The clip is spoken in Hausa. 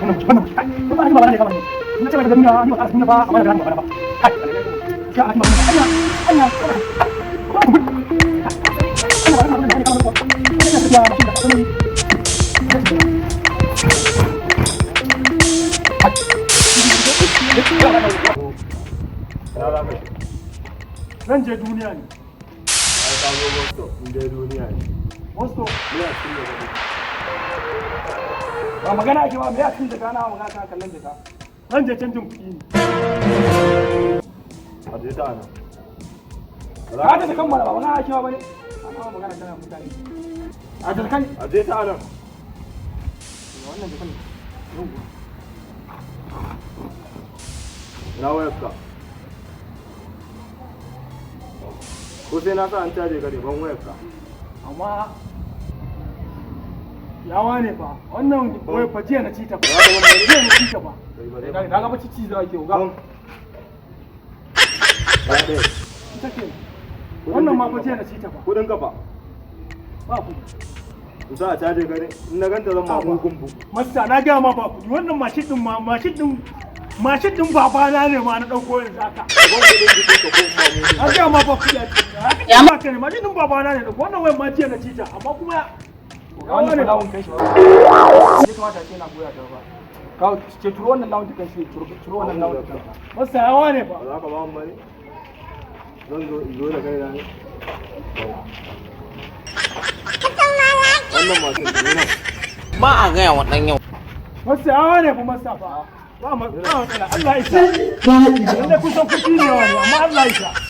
Wannan ba ba ne kamar ni ce da duniya ni ba duniya ba, amma da ba ba kai ya a anya anya Ina za ka je? Zan je duniya ne. Ai ka zo bus stop, in dai duniya ne. Wasto. Me a cikin da kake? Ba magana ake ba, me a cikin jaka na? Magana kana kallon jaka. Zan je canjin kuɗi ne. A je ta nan. Ka ta jakan mana, ba magana ake ba bane. Ana magana kana mutane. A jakan. A je ta nan. Wannan jakan. Yawwa. Ina wayarka? Ko sai na sa an caje ka ne? Ban wayarka. Amma yawa ne fa wannan wai fa, jiya na ci ta fa, Ba za ka ban. jiya na ci ta fa. Kai ba zai. Na ga bacci ci za ke ga. Ban. Ba ɗaya. Ita ke wannan ma fa, jiya na ci ta fa. Kudin ka fa? Ba kuɗi. In sa a caje ka ne? In na ganta zan ma mugun bugu. Masta, na gaya ma ba kuɗi. Wannan mashin din ma, mashin din babana ne ma na ɗauko yanzu haka. Ban kudin jikin ka ko in ma mugun. An gaya ma ba kuɗi a ciki haka ya ma ne, mashin din babana ne ɗauko wannan wayan ma, jiya na ci ta, amma kuma yawa ne. Lawun kai shi ya kamata ce na goya ta ba. Kawo ce, turo wannan lawun ta kai shi, turo wannan lawun ta kai. Masta, yawa ne fa. Ba za ka ba mu ba ne? Zan zo in zo da kaina ne. Wannan mashin ne nan. Ba a gaya wa ɗan yau. Masta, yawa ne fa, masta fa. Ba matsala, Allah ya isa. Lalle kusan kuɗi ne wani, amma Allah ya isa.